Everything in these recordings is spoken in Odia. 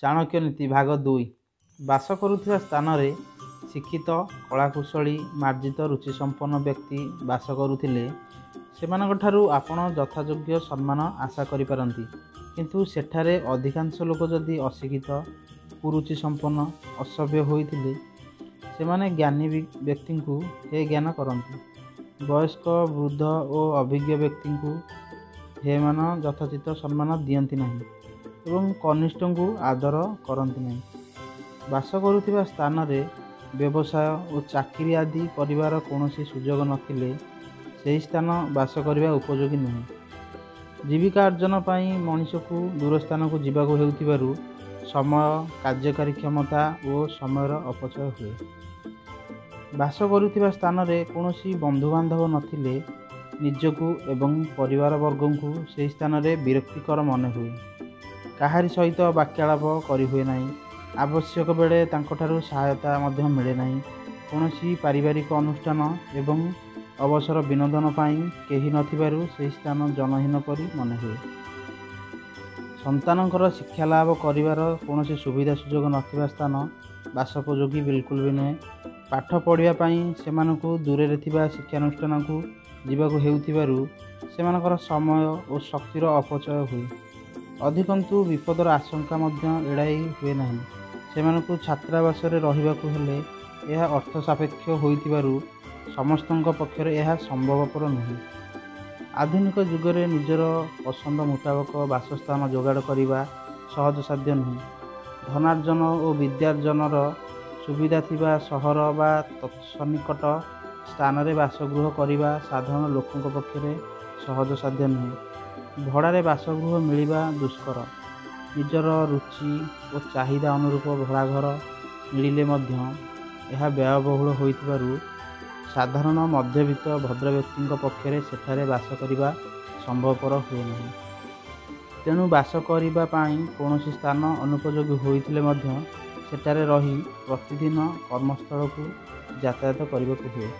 ଚାଣକ୍ୟ ନୀତି ଭାଗ 2। ବାସ କରୁଥିବା ସ୍ଥାନରେ ଶିକ୍ଷିତ, କଳାକୁଶଳୀ, ମାର୍ଜିତ ରୁଚିସମ୍ପନ୍ନ ବ୍ୟକ୍ତି ବାସ କରୁଥିଲେ ସେମାନଙ୍କଠାରୁ ଆପଣ ଯଥାଯୋଗ୍ୟ ସମ୍ମାନ ଆଶା କରିପାରନ୍ତି। କିନ୍ତୁ ସେଠାରେ ଅଧିକାଂଶ ଲୋକ ଯଦି ଅଶିକ୍ଷିତ, କୁରୁଚିସମ୍ପନ୍ନ, ଅସଭ୍ୟ ହୋଇଥିଲେ ସେମାନେ ଜ୍ଞାନୀ ବ୍ୟକ୍ତିଙ୍କୁ ହେୟଜ୍ଞାନ କରନ୍ତି। ବୟସ୍କ, ବୃଦ୍ଧ ଓ ଅଭିଜ୍ଞ ବ୍ୟକ୍ତିଙ୍କୁ ହେୟମାନ ଯଥୋଚିତ ସମ୍ମାନ ଦିଅନ୍ତି ନାହିଁ ଏବଂ କନିଷ୍ଠଙ୍କୁ ଆଦର କରନ୍ତି ନାହିଁ। ବାସ କରୁଥିବା ସ୍ଥାନରେ ବ୍ୟବସାୟ ଓ ଚାକିରି ଆଦି କରିବାର କୌଣସି ସୁଯୋଗ ନଥିଲେ ସେହି ସ୍ଥାନ ବାସ କରିବା ଉପଯୋଗୀ ନୁହେଁ। ଜୀବିକା ଅର୍ଜନ ପାଇଁ ମଣିଷକୁ ଦୂର ସ୍ଥାନକୁ ଯିବାକୁ ହେଉଥିବାରୁ ସମୟ, କାର୍ଯ୍ୟକାରୀ କ୍ଷମତା ଓ ସମୟର ଅପଚୟ ହୁଏ। ବାସ କରୁଥିବା ସ୍ଥାନରେ କୌଣସି ବନ୍ଧୁବାନ୍ଧବ ନଥିଲେ ନିଜକୁ ଏବଂ ପରିବାରବର୍ଗଙ୍କୁ ସେହି ସ୍ଥାନରେ ବିରକ୍ତିକର ମନେ ହୁଏ। କାହାରି ସହିତ ବାକ୍ୟାଳାପ କରିହୁଏ ନାହିଁ। ଆବଶ୍ୟକ ବେଳେ ତାଙ୍କଠାରୁ ସହାୟତା ମଧ୍ୟ ମିଳେ ନାହିଁ। କୌଣସି ପାରିବାରିକ ଅନୁଷ୍ଠାନ ଏବଂ ଅବସର ବିନୋଦନ ପାଇଁ କେହି ନଥିବାରୁ ସେହି ସ୍ଥାନ ଜନହୀନ ପରି ମନେହୁଏ। ସନ୍ତାନଙ୍କର ଶିକ୍ଷାଲାଭ କରିବାର କୌଣସି ସୁବିଧା ସୁଯୋଗ ନଥିବା ସ୍ଥାନ ବାସୋପଯୋଗୀ ବିଲକୁଲ ବି ନୁହେଁ। ପାଠ ପଢ଼ିବା ପାଇଁ ସେମାନଙ୍କୁ ଦୂରରେ ଥିବା ଶିକ୍ଷାନୁଷ୍ଠାନକୁ ଯିବାକୁ ହେଉଥିବାରୁ ସେମାନଙ୍କର ସମୟ ଓ ଶକ୍ତିର ଅପଚୟ ହୁଏ। ଅଧିକନ୍ତୁ ବିପଦର ଆଶଙ୍କା ମଧ୍ୟ ଏଡ଼ାଇ ହୁଏ ନାହିଁ। ସେମାନଙ୍କୁ ଛାତ୍ରାବାସରେ ରହିବାକୁ ହେଲେ ଏହା ଅର୍ଥସାପେକ୍ଷ ହୋଇଥିବାରୁ ସମସ୍ତଙ୍କ ପକ୍ଷରେ ଏହା ସମ୍ଭବପର ନୁହେଁ। ଆଧୁନିକ ଯୁଗରେ ନିଜର ପସନ୍ଦ ମୁତାବକ ବାସସ୍ଥାନ ଯୋଗାଡ଼ କରିବା ସହଜସାଧ୍ୟ ନୁହେଁ। ଧନାର୍ଜନ ଓ ବିଦ୍ୟାର୍ଜନର ସୁବିଧା ଥିବା ସହର ବା ତତ୍ସନ୍ନିକଟ ସ୍ଥାନରେ ବାସଗୃହ କରିବା ସାଧାରଣ ଲୋକଙ୍କ ପକ୍ଷରେ ସହଜସାଧ୍ୟ ନୁହେଁ। ଭଡ଼ାରେ ବାସଗୃହ ମିଳିବା ଦୁଷ୍କର। ନିଜର ରୁଚି ଓ ଚାହିଦା ଅନୁରୂପ ଭଡ଼ାଘର ମିଳିଲେ ମଧ୍ୟ ଏହା ବ୍ୟୟବହୁଳ ହୋଇଥିବାରୁ ସାଧାରଣ ମଧ୍ୟବିତ୍ତ ଭଦ୍ରବ୍ୟକ୍ତିଙ୍କ ପକ୍ଷରେ ସେଠାରେ ବାସ କରିବା ସମ୍ଭବପର ହୁଏ ନାହିଁ। ତେଣୁ ବାସ କରିବା ପାଇଁ କୌଣସି ସ୍ଥାନ ଅନୁପଯୋଗୀ ହୋଇଥିଲେ ମଧ୍ୟ ସେଠାରେ ରହି ପ୍ରତିଦିନ କର୍ମସ୍ଥଳକୁ ଯାତାୟାତ କରିବାକୁ ହୁଏ।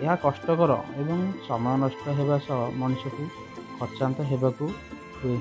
ଏହା କଷ୍ଟକର ଏବଂ ସମୟ ନଷ୍ଟ ହେବା ସହ ମଣିଷକୁ ଖର୍ଚ୍ଚାନ୍ତ ହେବାକୁ ହୁଏ।